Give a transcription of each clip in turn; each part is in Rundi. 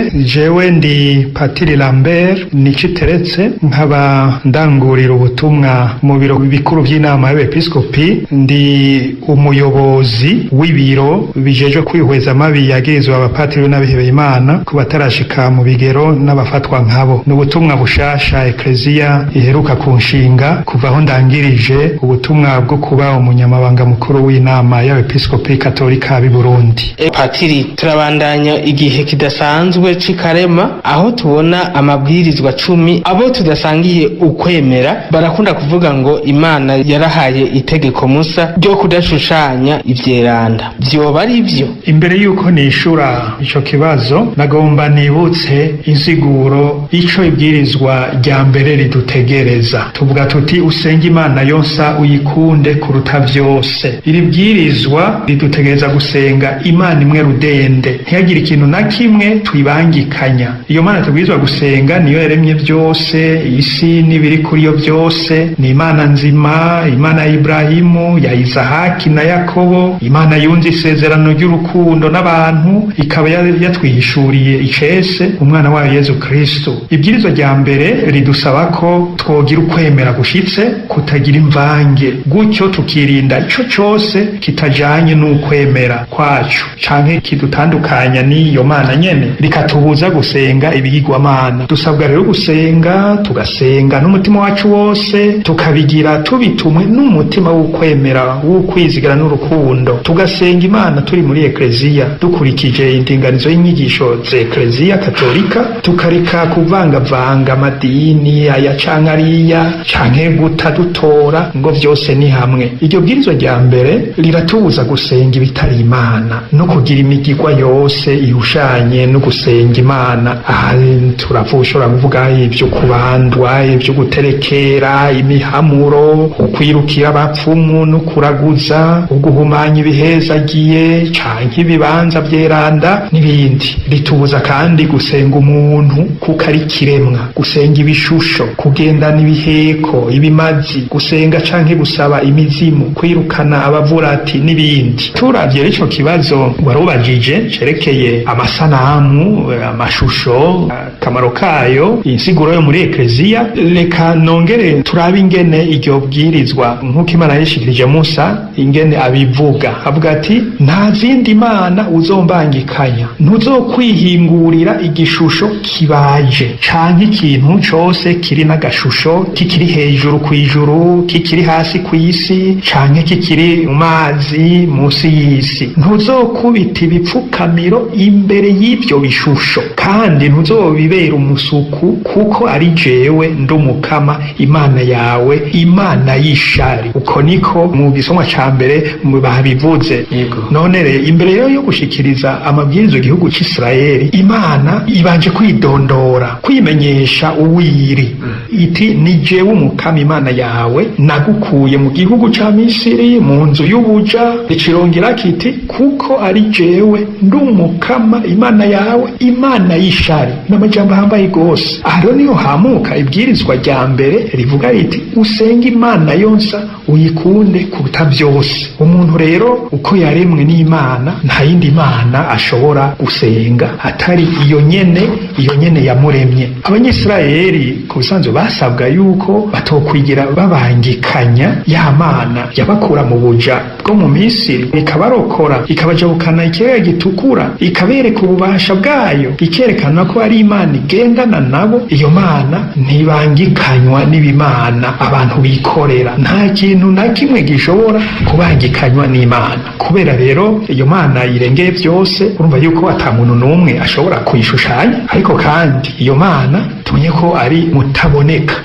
Murakoze. Jewe ndi Patiri Lambert Niciteretse, nkaba ndangurira ubutumwa mu biro bikuru by'inama y'abepiskopi. Ndi umuyobozi w'ibiro bijejwe kwihweza amabi yagirizwa abapatiri n'abihebeye Imana ku batarashika mu bigero n'abafatwa nkabo. Ni ubutumwa bushasha Ekleziya iheruka ku nshinga kuva aho ndangirije ubutumwa bwo kuba umunyamabanga mukuru w'inama y'abepiskopi katolika b'i Burundi. Patiri, turabandanya igihe kidasanzwe c'ikarema, aho tubona amabwirizwa 10. Abo tudasangiye ukwemera barakunda kuvuga ngo Imana yarahaye itegeko Musa ryo kudashushanya ivyeranda. Vyoba ari vyo? Imbere yuko nishura ico kibazo, nagomba nibutse insiguro ico ibwirizwa rya mbere ridutegereza. Tuvuga tuti: "Usenge Imana yonsa, uyikunde kuruta vyose." Iri bwirizwa ridutegereza gusenga Imana imwe rudende, ntihagire ikintu na kimwe twibangikanya. Iyo Mana tubwirizwa gusenga niyo yaremye byose, isi n'ibiri kuri yo byose. Ni Imana nzima, Imana ya Ibrahimu, ya Isahaki na Yakobo, Imana yunze isezerano ry'urukundo n'abantu, ikaba yatwihishuriye icese umwana wayo Yezu Kristo. Ibwirizwa rya mbere ridusaba ko twogira ukwemera gushitse kutagira imvange, gutyo tukirinda ico cose kitajanye n'ukwemera kwacu canke kidutandukanya n'iyo Mana nyene, rikatubuza gusenga ibigirwamana. Dusabwa rero gusenga, tugasenga n'umutima wacu wose, tukabigira tubitumwe n'umutima w'ukwemera, w'ukwizigara n'urukundo. Tugasenga Imana turi muri Ekleziya, dukurikije indinganizo y'inyigisho z'Ekleziya Katolika, tukareka kuvangavanga amadini aya canke ariya, canke guta dutora ngo vyose ni hamwe. Iryo bwirizwa rya mbere riratubuza gusenga ibitari Imana no kugira imigigwa yose ihushanye no gusenga Imana. Aha turavuga, ushobora kuvuga ibyo kubandwa, ibyo guterekera, imihamuro, ukwirukira abapfumu no kuraguza, uguhumanya ibihezagiye canke ibibanza vyeranda n'ibindi. Ritubuza kandi gusenga umuntu kuko ari kiremwa, gusenga ibishusho, kugendana ibiheko, ibimazi, gusenga canke gusaba imizimu, kwirukana abavurati n'ibindi. Turavye ico kibazo warubajije cerekeye amasanamu, amashusho, akamaro kayo, insiguro yo muri Ekleziya, reka nongere turabe ingene iryo bwirizwa, nk'uko Imana yishikirije Musa, ingene abivuga. Avuga ati: "Nta zindi mana uzombangikanya, ntuzokwihingurira igishusho kibaje canke ikintu cose kiri n'agashusho, kikiri hejuru kw'ijuru, kikiri hasi kw'isi, canke kikiri mu mazi munsi y'isi. Ntuzokubita ibipfukamiro imbere y'ivyo bishusho, kandi ntuzobibera umusuku, kuko ari jewe nd'Umukama Imana yawe, Imana y'ishari." Uko niko mu gisomwa ca mbere babivuze. None rero, imbere rero yo gushikiriza amabwiriza igihugu c'Isirayeli, Imana ibanje kwidondora, kwimenyesha uwiri, iti: "Ni jewe Umukama Imana yawe, nagukuye mu gihugu ca Misiri, mu nzu y'ubuja." Icirongera kiti: "Kuko ari jewe nd'Umukama Imana yawe, Imana y'ishari." N'amajambo ahambaye gose. Aha rero niyo hamuka ibwirizwa rya mbere rivuga riti: "Usenge Imana yonsa, uyikunde kuruta byose." Umuntu rero uko yaremwe n'Imana, nta yindi mana ashobora gusenga atari iyo nyene, iyo nyene yamuremye. Abanyisirayeli ku bisanzwe basabwa yuko batokwigira babangikanya ya Mana yabakura mu buja bwo mu Misiri, ikabarokora, ikabajabukana ikiyaga gitukura, ikabereka ububasha bwayo, ikerekana ko ari Imana igendana nabo. Iyo Mana ntibangikanywa n'ibimana abantu bikorera. Nta kintu na kimwe gishobora kubangikanywa n'Imana. Kubera rero iyo Mana irengeye byose, urumva yuko ata muntu n'umwe ashobora kuyishushanya. Ariko kandi iyo Mana tumenye ko ari mutaboneka,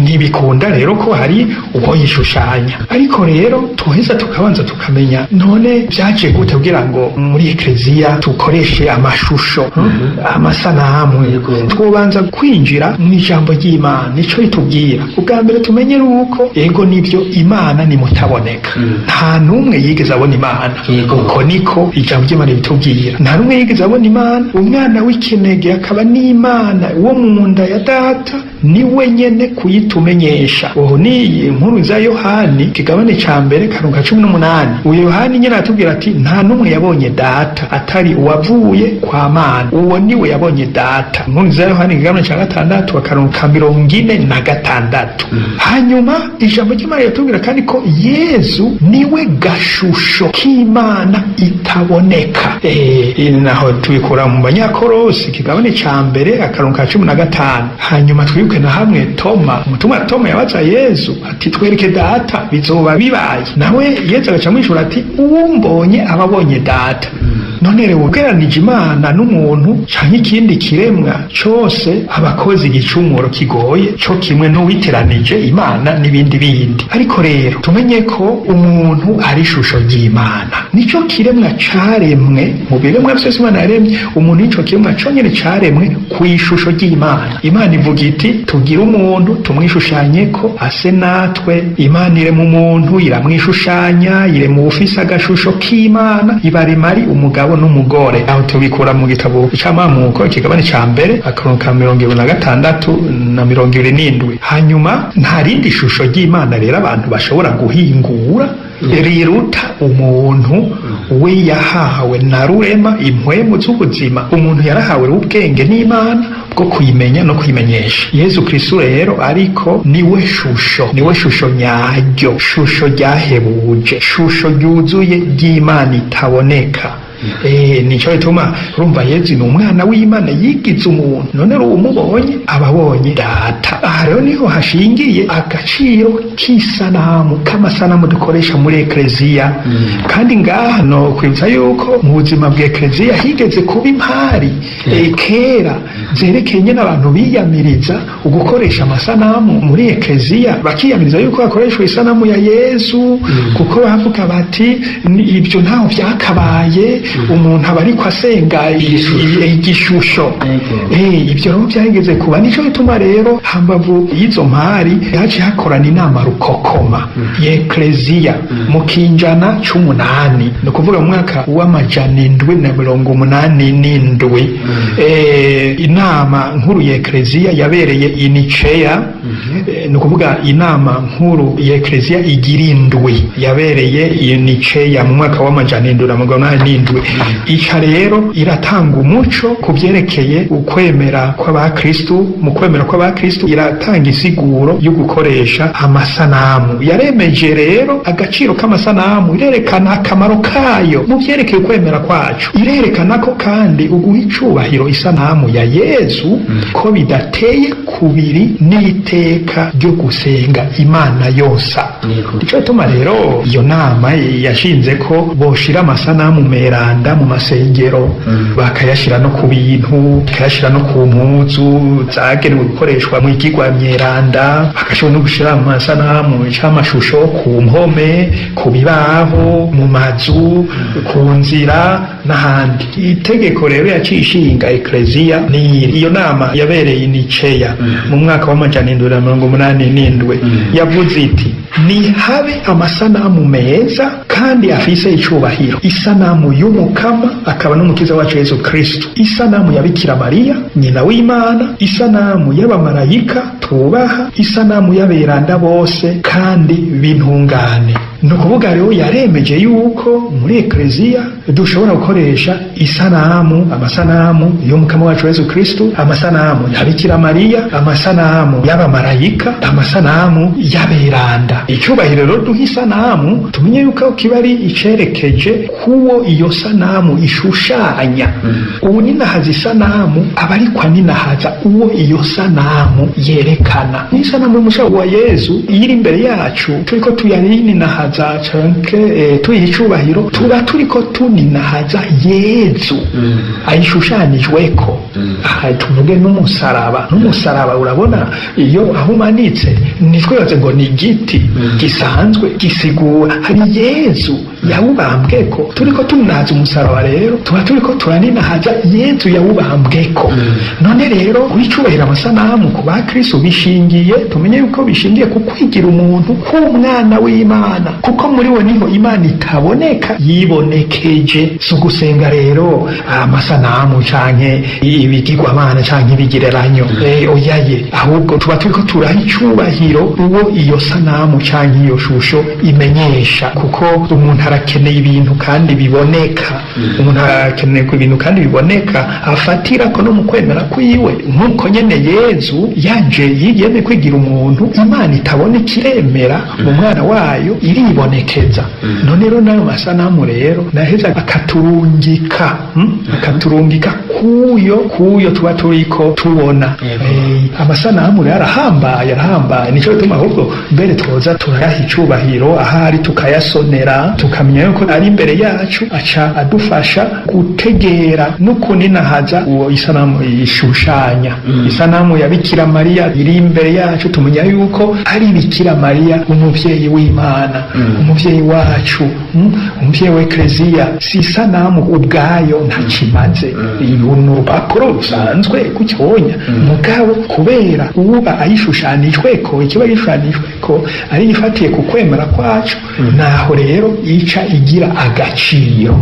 ntibikunda rero ko hari uwo yishushanya. Ariko rero tuheza tukabanza tukamenya: none byaje gute kugira ngo muri Ekleziya tukoreshe amashusho, amasanamu? Twobanza kwinjira mu ijambo ry'Imana, nico ritubwira. Ubwa mbere tumenye yuko, ego nibyo, Imana ni mutaboneka. Nta n'umwe yigeze abona Imana. Uko niko ijambo ry'Imana ritubwira. Nta n'umwe yigeze abona Imana. Umwana w'ikinege akaba n'Imana wo mu nda ya data Niwe nyene kuyitumenyesha. Ubu ni inkuru za Yohani, kigabane ca mbere, karongo ka 18. Uyu Yohani nyene aratubwira ati: "Nta n'umwe yabonye Data atari uwavuye kwa Mana, uwo niwe yabonye Data." Inkuru za Yohani, kigabane ca gatandatu, akarongo ka 46. Hanyuma ijambo ry'Imana riratubwira kandi ko Yezu niwe gashusho k'Imana itaboneka. Naho tubikura mu Banyakorosi, kigabane ca mbere, akarongo ka 15. Hanyuma twibuke na hamwe Toma, umutumwa Toma yabaza Yezu ati: "Twereke Data, bizoba bibaye." Nawe Yezu agaca amwishura ati: "Uwumbonye aba abonye Data." None rero ugereranije Imana n'umuntu canke ikindi kiremwa cose, abakoze igicumuro kigoye co kimwe n'uwiteranije Imana n'ibindi bindi. Ariko rero tumenye ko umuntu ari ishusho ry'Imana, nico kiremwa caremwe mu biremwa vyose Imana yaremye. Umuntu nico kiremwa conyene caremwe ku ishusho ry'Imana. Imana ivuga iti: "Tugire umuntu tumwishushanyeko, ase natwe." Imana irema umuntu, iramwishushanya, irema uwufise agashusho k'Imana, ibarema ari umugabo n'umugore. Aho tubikura mu gitabo c'Amamuko, ikigabane ca mbere, akarongo ka 26 na 27. Hanyuma nta rindi shusho ry'Imana rero abantu bashobora guhingura riruta umuntu. We yahawe na Rurema impwemu z'ubuzima. Umuntu yarahawe ubwenge n'Imana bwo kuyimenya no kuyimenyesha. Yezu Kristu rero ariko niwe shusho, niwe shusho nyaryo, shusho ryahebuje, shusho ryuzuye ry'Imana itaboneka. Nico gituma urumva Yezu ni umwana w'Imana yigize umuntu. None rero umubonye aba abonye Data. Aha rero niho hashingiye agaciro k'isanamu, k'amasanamu dukoresha muri ekleziya. Kandi ngaha no kwibutsa yuko mu buzima bwa ekleziya higeze kuba impari kera zerekeye nyene abantu biyamiriza ugukoresha amasanamu muri ekleziya, bakiyamiriza yuko hakoreshwa isanamu ya Yezu, kuko bavuga bati: "Ibyo ntaho vyakabaye, umuntu aba ariko asenga igishusho." Ibyo rero byageze kuba. Nico gituma rero hambavu y'izo mpari haciye hakorana inama rukokoma y'ekleziya mu kinjana c'umunani, ni ukuvuga mu mwaka w'787. Inama nkuru y'ekleziya yabereye i Niceya, ni ukuvuga inama nkuru y'ekleziya igira indwi yabereye i Niceya mu mwaka w'787. Ica rero iratanga umuco ku vyerekeye ukwemera kw'abakristu. Mu kwemera kw'abakristu iratanga insiguro yo gukoresha amasanamu. Yaremeje rero agaciro k'amasanamu, irerekana akamaro kayo mu vyerekeye ukwemera kwacu, irerekana ko kandi uguha icubahiro isanamu ya Yezu ko bidateye kubiri n'iteka ryo gusenga Imana yose. Ico gituma rero iyo nama yashinze ko boshira amasanamu meranda mu masengero, bakayashira no ku bintu, bakayashira no ku mpuzu zagenewe gukoreshwa mu igigwa myeranda, bagashobora no gushira amasanamu c'amashusho ku mpome, ku bibaho, mu mazu, ku nzira n'ahandi. Itegeko rero yaciye ishinga ekleziya ni iyo nama yabereye i Niceya mu mwaka w'787. Yavuze iti: "Nihabe amasanamu meza kandi afise icubahiro: isanamu y'Umukama akaba n'Umukiza wacu Yezu Kristu, isanamu ya Bikira Mariya nyina w'Imana, isanamu y'abamarayika tubaha, isanamu y'aberanda bose kandi b'intungane." Ni ukuvuga rero yaremeje yuko muri ekleziya dushobora gukoresha isanamu, amasanamu y'Umukama wacu Yezu Kristu, amasanamu ya Bikira Mariya, amasanamu y'abamarayika, amasanamu y'aberanda. Icubahiro rero duha isanamu, tumenye yuko kiba ari icerekeje kuwo iyo sanamu ishushanya. Ubu ninahaza isanamu aba ariko aninahaza uwo iyo sanamu yerekana. N'isanamu y'umushaho wa Yezu iyo iri imbere yacu turiko tuyarininahaza canke tuyiha icubahiro, tuba turiko tuninahaza Yezu ayishushanijweko. Aha tuvuge n'umusaraba. N'umusaraba urabona iyo aho umanitse, ntitwibaze ngo ni igiti gisanzwe gisigura, hari Yezu yawubambweko. Turiko tuninahaza umusaraba rero tuba turiko turaninahaza Yezu yawubambweko. None rero wicubahira amasanamu ku bakristo bishingiye, tumenye yuko bishingiye ku kwigira umuntu k'umwana w'Imana, kuko muri we niho Imana itaboneka yibonekeje. Si ugusenga rero amasanamu canke Ibigirwamana canke ibigereranyo, oyaye, ahubwo tuba turiko turaha icubahiro uwo iyo sanamu canke iyo shusho imenyesha, kuko umuntu arakeneye ibintu kandi biboneka. Umuntu arakeneye ibintu kandi biboneka afatirako no mu kwemera kwiwe, nk'uko nyene Yezu yaje yigeme kwigira umuntu. Imana itaboneka iremera mu mwana wayo, iribonekeza. None rero n'ayo masanamu rero naheza akaturungika, Akaturungika kuyo tuba turiko tubona. Amasanamu rero arahambaye, arahambaye. Nico gituma ahubwo mbere twoza turayaha icubahiro ahari, tukayasonera, tukamenya yuko ari imbere yacu, aca adufasha gutegera no kuninahaza uwo isanamu ishushanya. Isanamu ya Bikira Mariya iri imbere yacu, tumenya yuko ari Bikira Mariya, umuvyeyi w'Imana, umuvyeyi wacu, umuvyeyi wa Ekleziya. Si isanamu ubwayo, ntakimaze, ni urupapuro rusanzwe gutyonya. Mugabo kubera uba ayishushanijweko, ikiba gishushanijweko ari ifatiye ku kwemera kwacu, naho rero ica igira agaciro.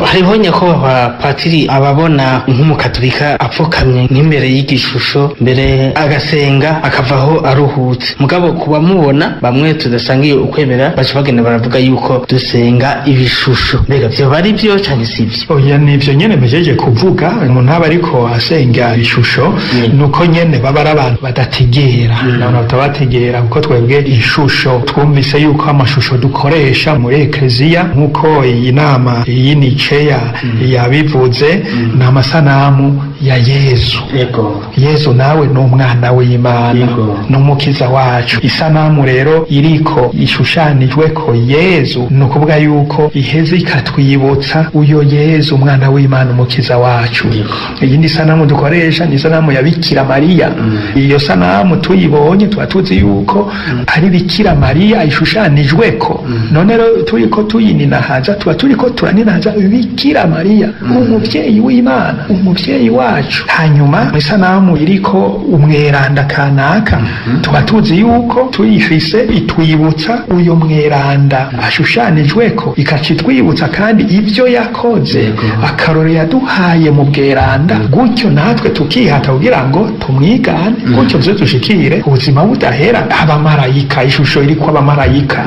Hariho, nyakubahwa patiri, ababona nk'umukatolika apfukamye nk'imbere y'igishusho mbere agasenga akavaho aruhutse, mugabo kubamubona bamwe tudasangiye ukwemera baca bagenda baravuga yuko dusenga ibishusho. Mbega vyoba ari vyo canke sivyo? Oya, nivyo nyene mpejeje kuvuga. Umuntu aba ariko asenga ishusho, nuko nyene baba ari abantu badategera, abantu batabategera, kuko twebwe ishusho twumvise yuko amashusho dukoresha muri ekleziya, nk'uko iyi nama iyi Niceya yabivuze, ni amasanamu ya Yezu. Yezu nawe ni umwana w'Imana, ni umukiza wacu. Isanamu rero iriko ishushanijweko Yezu, ni ukuvuga yuko iheze ikatwibutsa uyo Yezu, umwana w'Imana, umukiza wacu. Iyindi sanamu dukoresha ni isanamu ya Bikira Mariya. Iyo sanamu tuyibonye tuba tuzi yuko ari Bikira Mariya ishushanijweko. None rero turiko tuyininahaza, tuba turiko turaninahaza Bikira Mariya, umuvyeyi w'Imana, umuvyeyi wacu. Hanyuma isanamu iriko umweranda kanaka, tuba tuzi yuko tuyifise itwibutsa uyo mweranda ashushanijweko, ikaca itwibutsa kandi ibyo yakoze, akarore yaduhaye mu bweranda, gutyo natwe tukihata kugira ngo tumwigane, gutyo tuze dushikire ubuzima budahera. Abamarayika, ishusho iriko abamarayika,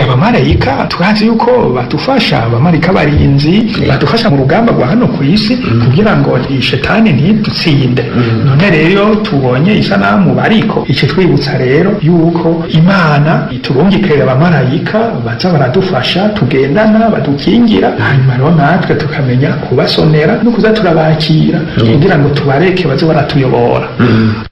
abamarayika turazi yuko badufasha, abamarayika barinzi badufasha mu rugamba rwa hano ku isi kugira ngo ishetani ntidutsinde. None rero tubonye isanamu bariko, ico twibutsa rero yuko Imana iturungikira abamarayika baza baradufasha, tugendana, badukingira. Hanyuma rero natwe tukamenya kubasonera no kuza turabakira kugira ngo tubareke baze baratuyobora.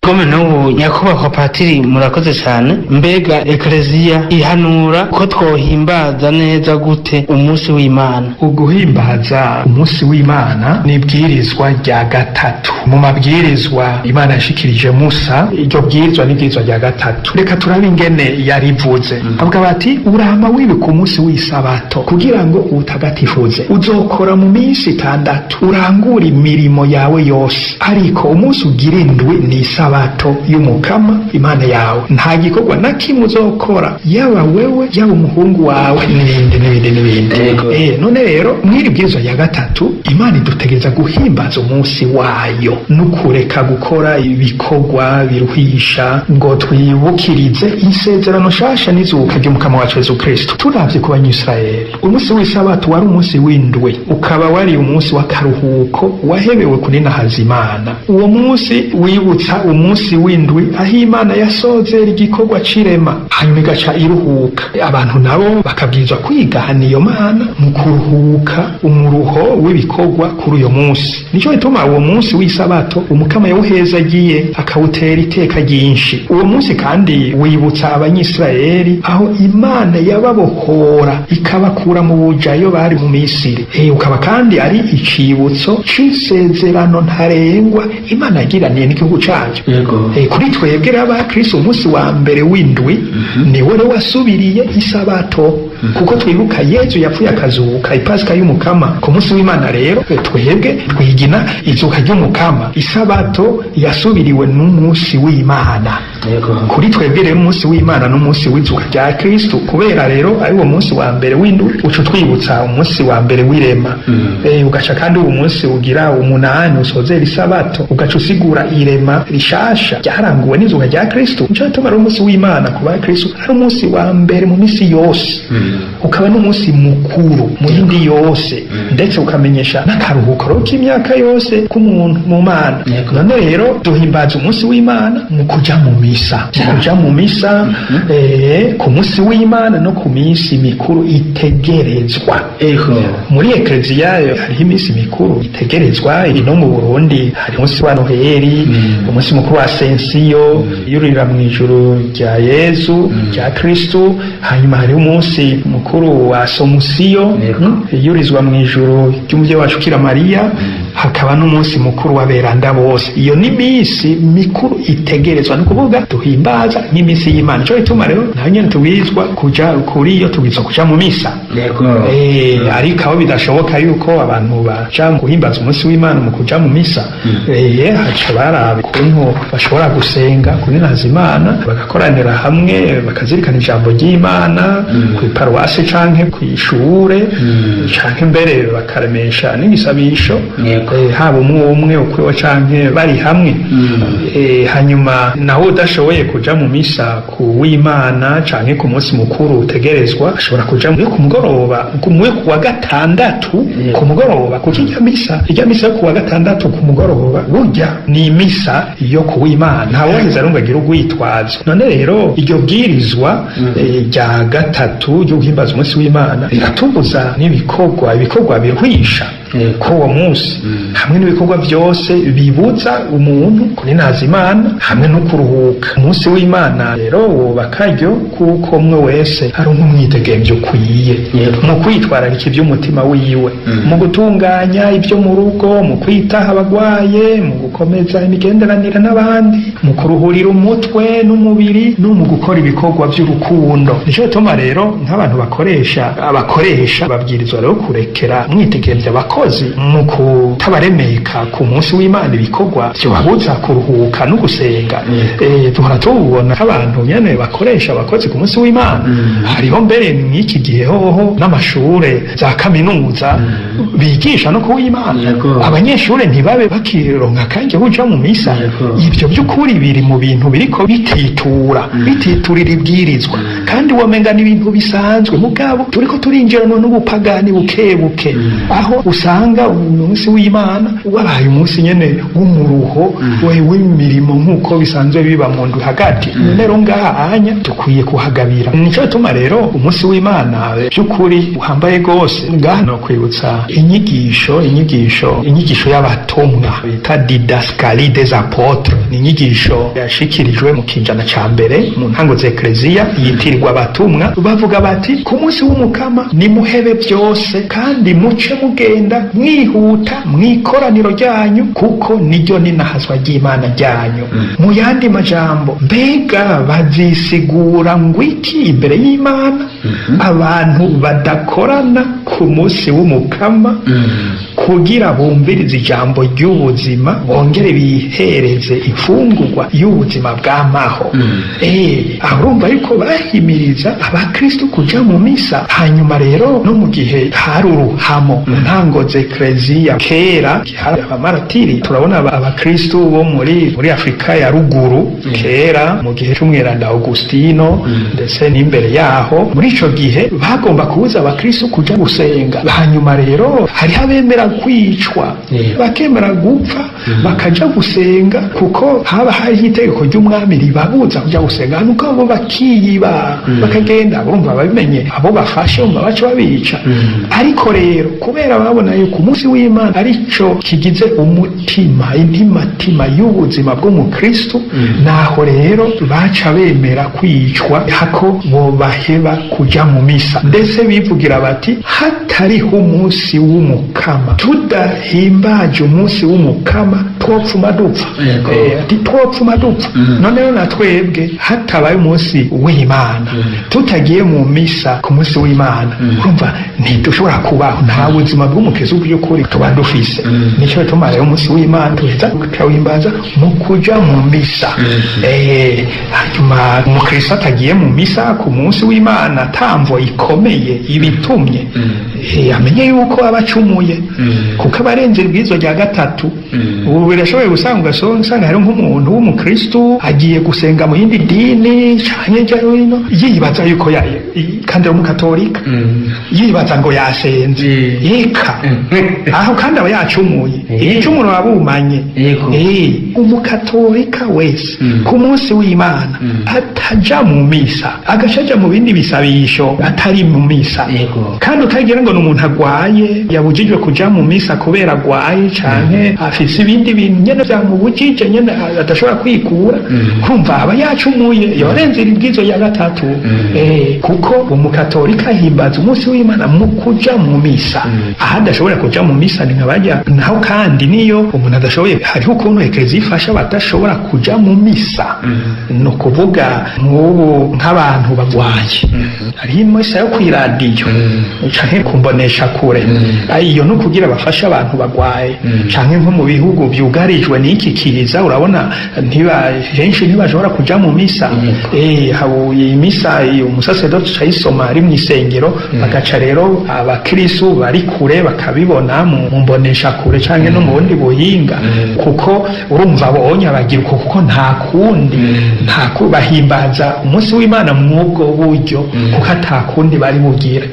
Gome n'ubu, nyakubahwa patiri, murakoze cyane. Mbega ekleziya ihanura ko twohimbaza neza gute umunsi w'Imana? Uguhimbaza umunsi w'Imana ni ibwirizwa rya gatatu mu mabwirizwa Imana yashikirije Musa. Iryo bwirizwa ni ibwirizwa rya gatatu. Reka turabe ingene yarivuze. Avuga bati: "Urama wibika umunsi w'isabato kugira ngo utagatifuze. Uzokora mu minsi 6, urangure imirimo yawe yose, ariko umunsi ugira indwi ni isabato y'Umukama Imana yawe. Nta gikorwa na kimwe uzokora, yaba wewe, yaba umuhungu wawe," n'ibindi n'ibindi n'ibindi. None rero mw'iri bwirizwa rya gatatu, Imana idutegereza guhimbaza umunsi wayo no kureka gukora ibikorwa biruhisha, ngo twibukirize isezerano shasha n'izuka ry'Umukama wacu Yezu Kristo. Turavye ku Banyisirayeli, umunsi w'isabato wari umunsi w'indwi, ukaba wari umunsi w'akaruhuko wahebewe kuninahaza Imana. Uwo munsi wibutsa umunsi w'indwi aho Imana yasozera igikorwa c'irema, hanyuma igaca iruhuka. Abantu nabo bakabwirizwa kwigana iyo Mana mu kuruhuka umuruho w'ibikorwa kuri uyo munsi. Nico gituma uwo munsi w'isabato Umukama yawuhezagiye, akawutera iteka ryinshi. Uwo munsi kandi wibutsa Abanyisirayeli aho Imana yababohora ikabakura mu bujayo bari mu Misiri. Ukaba kandi ari icibutso c'isezerano ntarengwa Imana yagiraniye n'igihugu cacu. Kuri twebwe rero abakristo, umunsi wa mbere w'indwi niwo rero wasubiriye isabato. Kuko twibuka Yezu yapfuye akazuka, Ipasika y'Umukama. Ku munsi w'Imana rero twebwe twigina izuka ry'Umukama. Isabato yasubiriwe n'umunsi w'Imana. Kuri twebwe rero umunsi w'Imana n'umunsi w'izuka rya Kristu, kubera rero ari uwo munsi wa mbere w'indwi uca utwibutsa umunsi wa mbere w'irema. Ugaca kandi uwo munsi ugira umunani usozera isabato, ugaca usigura irema rishasha ryaranguwe n'izuka rya Kristu. Nico gituma rero umunsi w'Imana ku bakristu ari umunsi wa mbere mu misi yose, ukaba n'umunsi mukuru mu yindi yose, ndetse ukamenyesha n'akaruhuko rero k'imyaka yose k'umuntu mu Mana. None rero duhimbaza umunsi w'Imana mu kuja mu misa, mu kuja mu misa ku munsi w'Imana no ku minsi mikuru itegerezwa. Muri ekleziya hariho iminsi mikuru itegerezwa. Ino mu Burundi hari umunsi wa Noheli, umunsi mukuru wa Asensiyo, yurira mu ijuru rya Yezu, rya Kristu. Hanyuma hariho umunsi mukuru wa Somusiyo, yurizwa mu ijuru ry'umuvyeyi wacu Kira Mariya. Hakaba n'umunsi mukuru w'aberanda bose. Iyo ni minsi mikuru itegerezwa, ni ukuvuga duhimbaza nk'iminsi y'Imana. Ico gituma rero nayo nyene tubwirizwa kuja kuri iyo, tubwirizwa kuja mu misa. Ariko aho bidashoboka yuko abantu baja guhimbaza umunsi w'Imana mu kuja mu misa, haca baraba ukuntu bashobora gusenga kuninaza Imana, bagakoranira hamwe, bakazirikana ijambo ry'Imana kw'iparuwasi canke kw'ishure, canke mbere bakaremesha n'igisabisho, haba umwe umwe ukwiwe canke bari hamwe. Hanyuma nawe udashoboye kuja mu misa ku w'Imana canke ku munsi mukuru utegerezwa, ashobora kuja yo ku mugoroba, ku kuwa gatandatu ku mugoroba, kuko irya misa yo kuwa gatandatu ku mugoroba burya ni imisa yo ku w'Imana. Ntawe waheze arumva agira urwitwazo. None rero iryo bwirizwa rya gatatu ryo guhimbaza umunsi w'Imana riratubuza n'ibikorwa, ibikorwa biruhisha kuri uwo munsi, hamwe n'ibikorwa byose bibuza umuntu kuninaza Imana hamwe no kuruhuka. Umunsi w'Imana rero woba akaryo kuko umwe wese aronka umwidegemvyo ukwiye mu kwitwararika iby'umutima wiwe, mu gutunganya ibyo mu rugo, mu kwitaho abagwaye, mu gukomeza imigenderanire n'abandi, mu kuruhurira umutwe n'umubiri, no mu gukora ibikorwa by'urukundo. Nico gituma rero nk'abantu bakoresha, abakoresha babwirizwa rero kurekera umwidegemvyo abakozi mu kutabaremeka ku munsi w'Imana ibikorwa vyobabuza kuruhuka no gusenga. Duhora tubona abantu nyene bakoresha abakozi ku munsi w'Imana. Hariho mbere mw'iki gihe hoho n'amashure za kaminuza bigisha no ku w'Imana, abanyeshure ntibabe bakironka akanya ko kuja mu misa. Ivyo by'ukuri biri mu bintu biriko bititura, bititurira ibwirizwa, kandi womenga n'ibintu bisanzwe. Mugabo turiko turinjiranwa n'ubupagani buke buke, aho usanga umunsi w'Imana wabaye umunsi nyene w'umuruho we w'imirimo, nk'uko bisanzwe biba mu ndwi hagati. None rero ngaha anya dukwiye kuhagabira. Nico gituma rero umunsi w'Imana by'ukuri uhambaye gose. Ngaha no kwibutsa inyigisho y'abatumwa bita Didascalie des Apôtres. Ni inyigisho yashikirijwe mu kinjana ca mbere, mu ntango z'ekleziya, yitirirwa abatumwa. Bavuga bati: "Ku munsi w'Umukama nimuhebe byose kandi muce mugenda mwihuta mw'ikoraniro ryanyu, kuko niryo ninahazwa ry'Imana ryanyu." Mu yandi majambo, mbega bazisigura ngwiki imbere y'Imana abantu badakorana ku munsi w'Umukama kugira bumvirize ijambo ry'ubuzima, bongere bihereze imfungurwa y'ubuzima bw'amaho? Aho urumva yuko bahimiriza abakristo kuja mu misa. Hanyuma rero no mu gihe hari uruhamo mu ntango z'ekleziya kera, hari abamaratiri, turabona abakristo bo muri Afurika ya ruguru kera, mu gihe c'umweranda Augustino, ndetse n'imbere yaho, muri ico gihe bagomba kubuza abakristo kuja gusenga. Hanyuma rero hariho abemera kwicwa, bakemera gupfa, bakaja gusenga, kuko haba hariho itegeko ry'umwami ribabuza kuja gusenga, nuko abo bakiyiba bakagenda. Urumva babimenye, abo bafashe, urumva baca babica. Ariko rero kubera babona yuko umunsi w'Imana arico kigize umutima, intimatima y'ubuzima bw'umukristo. Naho rero baca bemera kwicwa hako bobaheba kuja mu misa. Ndetse bivugira bati hatariho umunsi w'Umukama, tudahimbaje umunsi w'Umukama, twopfuma dupfa. Ati twopfuma dupfa. Noneho na twebwe hatabaye umunsi w'Imana, tutagiye mu misa ku munsi w'Imana, urumva ntidushobora kubaho, nta buzima bw'umukristo by'ukuri tuba dufise. Nico gituma rero umunsi w'Imana tuheza tukawuhimbaza mu kuja mu misa. Hanyuma umukristo atagiye mu misa ku munsi w'Imana tamvo ikomeye ibitumye, amenye yuko aba acumuye, kuko abarenze ibwirizwa rya gatatu. Ubu birashoboye gusanga ugasanga hari nk'umuntu w'umukristo agiye gusenga mu yindi dini canke hirya no hino, yibaza yuko kandi ari umukatolika, yibaza ngo yasenze, eka aho kandi aba yacumuye. Igicumuro abumanye. Umukatolika wese ku munsi w'Imana ataja mu misa, agaca aja mu bindi bisabisho atari mu misa, kandi utagira ngo ni umuntu agwaye yabujijwe kuja mu misa kubera agwaye canke afise ibindi bintu nyene vyamubujije nyene adashobora kwikura, kumva aba yacumuye, yorenze ibwizo ya gatatu. Kuko umukatolika ahimbaza umunsi w'Imana mu kuja mu misa. Aho adashobora kuja mu misa ni nk'abarya naho. Kandi niyo umuntu adashoboye, hariho ukuntu ekereziya ifasha abadashobora kuja mu misa. Ni ukuvuga nk'ubu nk'abantu bagwaye, hariho imisa yo kw'iradiyo canke kumbonesha kure. Iyo ni ukugira bafashe abantu bagwaye, canke nko mu bihugu vyugarijwe n'iki kiza, urabona ntiba henshi ntibashobora kuja mu misa. Habuye imisa, umusasedoti acayisoma ari mw'isengero, bagaca rero abakristu bari kure bakabibona mu mbonesha kure canke no mu bundi buhinga. Kuko urumva bonye bagira uko, kuko nta kundi, nta bahimbaza umunsi w'Imana mw'ubwo buryo, kuko ata kundi bari bugire.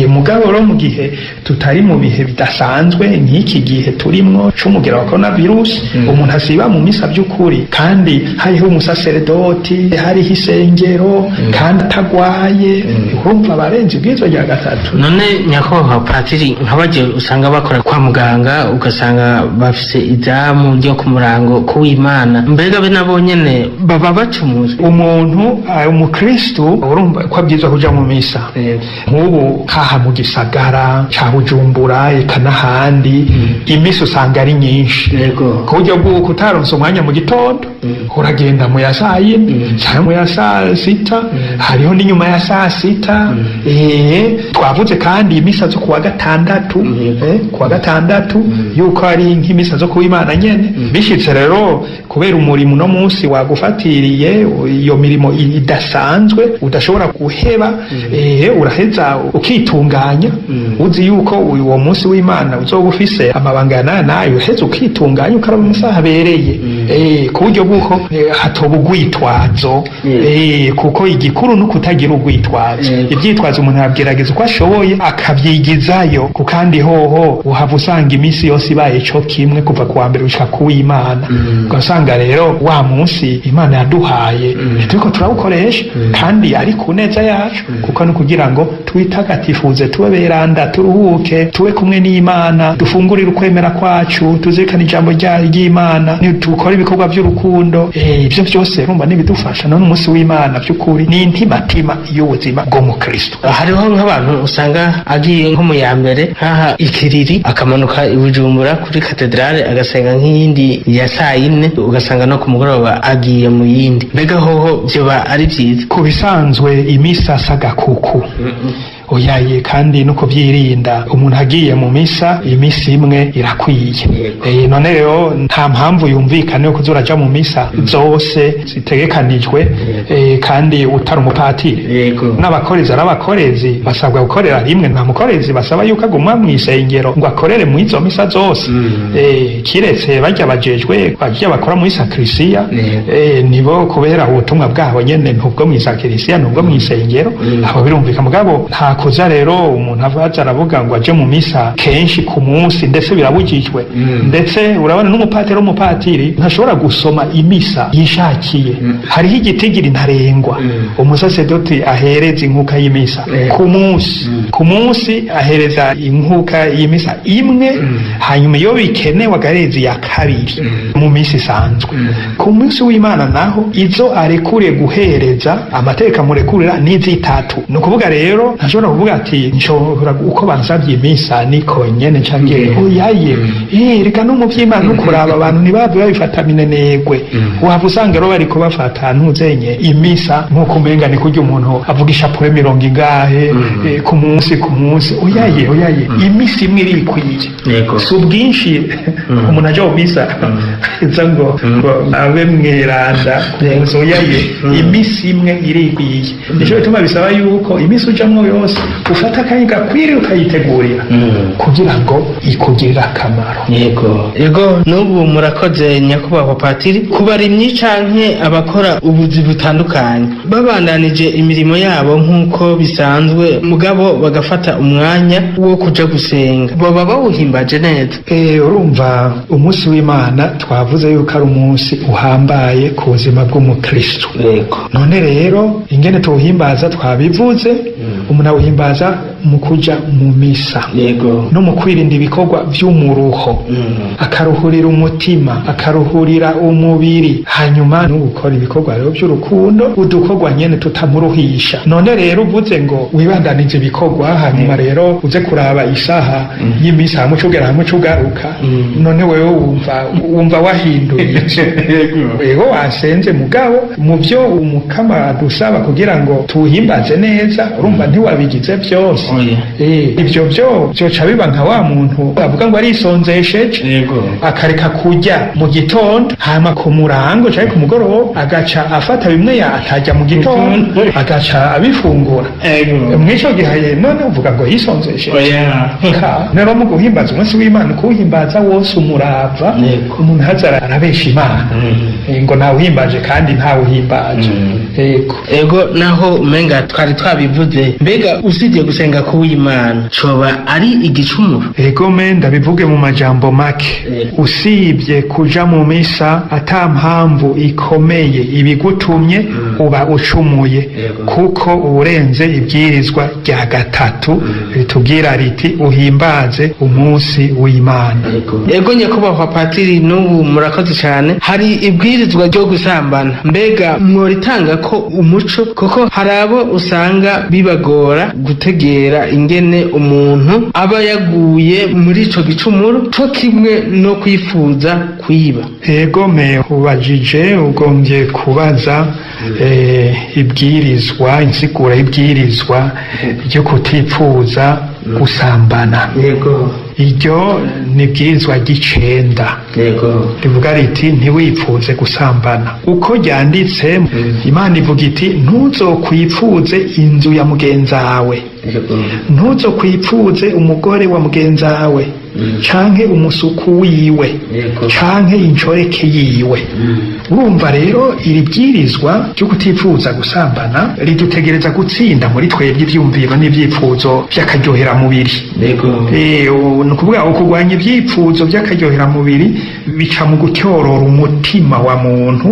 Mugabo rero mu gihe tutari mu bihe bidasanzwe nk'iki gihe turimwo c'umugera wa coronavirus, umuntu asiba mu misa by'ukuri kandi hariho umusaseredoti, hariho isengero, kandi atagwaye, urumva barenze ibwirizwa rya gatatu. None nyakubahwa patiri, nk'abaje usanga bakora kwa muganga, ugasanga bafise izamu ryo ku murango kuw'Imana, mbega be nabo nyene baba bacumuye? Umuntu umukristu urumva ko abwirizwa kuja mu misa. Nk'ubu haha mu gisagara ca Bujumbura eka n'ahandi, imisa usanga ari nyinshi, ku buryo bw'uko utaronse umwanya mu gitondo, uragenda mu ya saa 4 canke mu ya saa 6, hariho n'inyuma ya saa 6. Twavuze kandi imisa zo kuwa gatandatu, kuwa gatandatu yuko ari nk'imisa zo kuwa Imana nyene. Bishitse rero kubera umurimo uno munsi wagufatiriye, iyo mirimo idasanzwe udashobora guheba, uraheza ukitunganya, uzi yuko uwo munsi w'Imana uzoba ufise amabanga ya nayo, uheza ukitunganya ukaraba amasaha abereye, ku buryo bw'uko hatoba urwitwazo. Kuko igikuru ni ukutagira urwitwazo. Ivyitwazo umuntu aragerageza uko ashoboye akavyigizayo, kandi hoho uhava usanga iminsi yose ibaye ico kimwe kuva kuwa mbere gushika kuw'Imana, ugasanga rero wa munsi Imana yaduhaye turiko turawukoresha, kandi ari ku neza yacu, kuko ni kugira ngo twitagatifuze, tube beranda, turuhuke, tube kumwe n'Imana, dufungurire ukwemera kwacu, tuzirikane ijambo ry'Imana, dukore ibikorwa by'urukundo. Ivyo byose urumva nibidufasha. None umunsi w'Imana by'ukuri ni intimatima y'ubuzima bw'umukristo. Hariho nk'abantu usanga agiye nko mu ya mbere nkaha ikiriri, akamanuka i Bujumbura kuri katedrale agasenga nk'iyindi ya saa 4, ugasanga no ku mugoroba agiye mu yindi. Mbega hoho vyoba ari vyiza? Ku bisanzwe imisa sagakuku, oyaye, kandi no kubyirinda, umuntu agiye mu misa imisi imwe irakwiye. None rero nta mpamvu yumvikana yo kuza uraja mu misa zose zitegekanijwe, kandi utari umupatiri. N'abakorezi ari abakorezi basabwa gukorera rimwe, nta mukorezi basaba yuko aguma mu isengero ngo akorere mu izo misa zose, kiretse barya bajejwe, barya bakora muri sakrisiya, nibo kubera ubutumwa bwabo nyene ntubwo mu sakrisiya ntubwo mu isengero, aho birumvika. Mugabo nta kuza rero umuntu aza aravuga ngo aje mu misa kenshi ku munsi, ndetse birabujijwe. Ndetse urabona n'umupatiri w'umupatiri ntashobora gusoma imisa yishakiye, hariho igitigiri ntarengwa umusasedoti ahereza inkuka y'imisa ku munsi. Ku munsi ahereza inkuka y'imisa imwe, hanyuma iyo bikenewe agahereza iya kabiri mu minsi isanzwe. Ku munsi w'Imana naho, izo arekuriye guhereza, amategeko amurekurira n'izitatu. Ni ukuvuga rero ntashobora kuvuga ati nshobora uko bansabye imisa niko nyene ncange, oyaye. Reka no mu vy'Imana no kuraba abantu ntibave babifata minenegwe. Waba usanga rero bariko bafata ntuzenye imisa nk'uko umenga ni kurya umuntu avuga ishapure mirongo ingahe ku munsi ku munsi. Oyaye, oyaye, imisa imwe irikwiye. Si ubwinshi umuntu aja mu misa aza ngo abe mweranda ku munsi, oyaye, imisi imwe irikwiye. Nico gituma bisaba yuko imisi ujamwo yose ufata akanya gakwiriye ukayitegurira kugira ngo ikugirire akamaro. Yego, n'ubu murakoze nyakubahwa patiri. Ku barimyi canke abakora ubuzi butandukanye, babandanije imirimo yabo nk'uko bisanzwe, mugabo bagafata umwanya wo kuja gusenga, boba bawuhimbaje neza? Urumva umunsi w'Imana twavuze yuko ari umunsi uhambaye ku buzima bw'umukristo. None rero ingene tuwuhimbaza twabivuze, umuntu awuhimbaza mu kuja mu misa no mu kwirinda ibikorwa vy'umuruho, akaruhurira umutima, akaruhurira umubiri, hanyuma no gukora ibikorwa rero by'urukundo, udukorwa nyene tutamuruhisha. None rero uvuze ngo wibandanije ibikorwa, hanyuma rero uze kuraba isaha y'imisa, hamwe ucugera hamwe ucugaruka, none wewe wumva wahinduye iki? Yego, wasenze, mugabo mu byo umukama adusaba kugira ngo tuwuhimbaze neza, urumva ntiwabigize byose. Oya. Ibyo byo byoca biba nka wa muntu avuga ngo arisonzesheje, akareka kurya mu gitondo, hama ku murango canke ku mugoroba agaca afata bimwe ya atarya mu gitondo, agaca abifungura. Mw'ico gihe none uvuga ngo yisonzesheje? Oya. Ka rero mu guhimbaza umunsi w'Imana, kuwuhimbaza wose umurava, umuntu haza arabesha Imana ngo ntawuhimbaje kandi ntawuhimbaje. Yego. Ego, naho umenga twari twabivuze, mbega usibye gusenga kuw'Imana coba ari igicumuro? Ego me, ndabivuge mu majambo make. Usibye kuja mu misa ata mpamvu ikomeye ibigutumye, uba ucumuye, kuko uburenze ibwirizwa rya gatatu ritubwira riti uhimbaze umunsi w'Imana. Ego nyakubahwa patiri, n'ubu murakoze cyane. Hari ibwirizwa ryo gusambana, mbega mworitanga ko umuco? Kuko hari abo usanga bibagora gutegera ingene umuntu aba yaguye muri ico gicumuro, co kimwe no kwifuza kwiba. Ego me, ubajije ugombye kubaza ibwirizwa, insigura y'ibwirizwa ryo kutipfuza gusambana. Iryo ni ibwirizwa ry'icenda, rivuga riti ntiwipfuze gusambana. Uko ryanditse, Imana ivuga iti ntuzokwipfuze inzu ya mugenzawe, ntuzokwipfuze umugore wa mugenzawe, canke umusuku wiwe, canke incoreke yiwe. Urumva rero iri bwirizwa ryo kutifuza gusambana ridutegereza gutsinda muri twebwe ivyumviro n'ivyifuzo vy'akaryoheramubiri. Ni ukuvuga ukurwanya ivyipfuzo vy'akaryoheramubiri bica mu gutyorora umutima wa muntu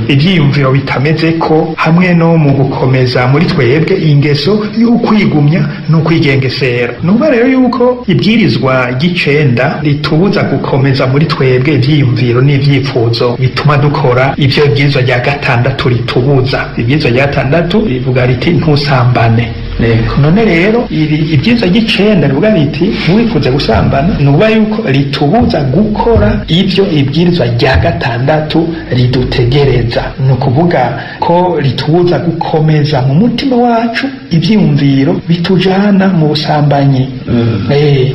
ivyiyumviro bitameze ko, hamwe no mu gukomeza muri twebwe ingeso y'ukwigumya n'ukwigengesera. Ni ukuvuga rero yuko ibwirizwa ry'icenda ritubuza gukomeza muri twebwe ivyiyumviro n'ivyifuzo bituma dukora ivyo ibwirizwa rya gatandatu ritubuza. Ibwirizwa rya gatandatu rivuga riti ntusambane. None rero iri ibyiza ry'icenda rivuga riti ntiwifuze gusambana, ni ukuvuga yuko ritubuza gukora ivyo ibwirizwa rya gatandatu ridutegereza. Ni ukuvuga ko ritubuza gukomeza mu mutima wacu ivyiyumviro bitujana mu busambanyi.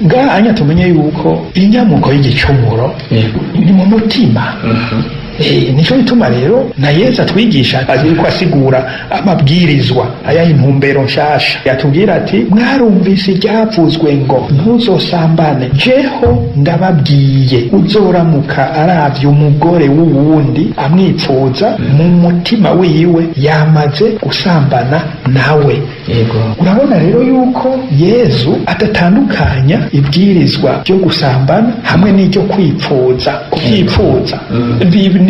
Ngaha tumenye yuko inyamuko y'igicumuro ni mu mutima. Nico gituma rero na Yesu atwigisha ariko asigura amabwirizwa ayaha intumbero nshasha, yatubwira ati mwarumvise iryavuzwe ngo ntuzosambane, jeho ndababwiye uzoramuka aravye umugore w'uwundi amwipfuza mu mutima wiwe yamaze gusambana nawe. Urabona rero yuko Yezu adatandukanya ibwirizwa ryo gusambana hamwe n'iryo kwipfuza, kubyipfuza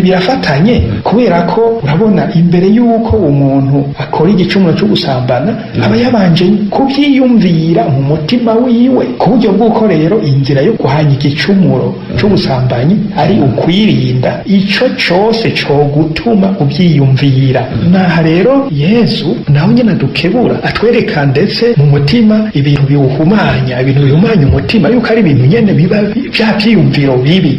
birafatanye, kubera ko urabona imbere yuko umuntu akora igicumuro cyo gusambana aba yabanje kubyiyumvira mu mutima wiwe, ku buryo bw'uko rero inzira yo guhanya igicumuro cy'ubusambanyi ari ukwirinda ico cose cogutuma ubyiyumvira. Naha rero Yezu nawe nyene adukebura, atwereka ndetse mu mutima ibintu biwuhumanya, ibintu bihumanya umutima, yuko ari ibintu nyene biba vya vyiyumviro bibi.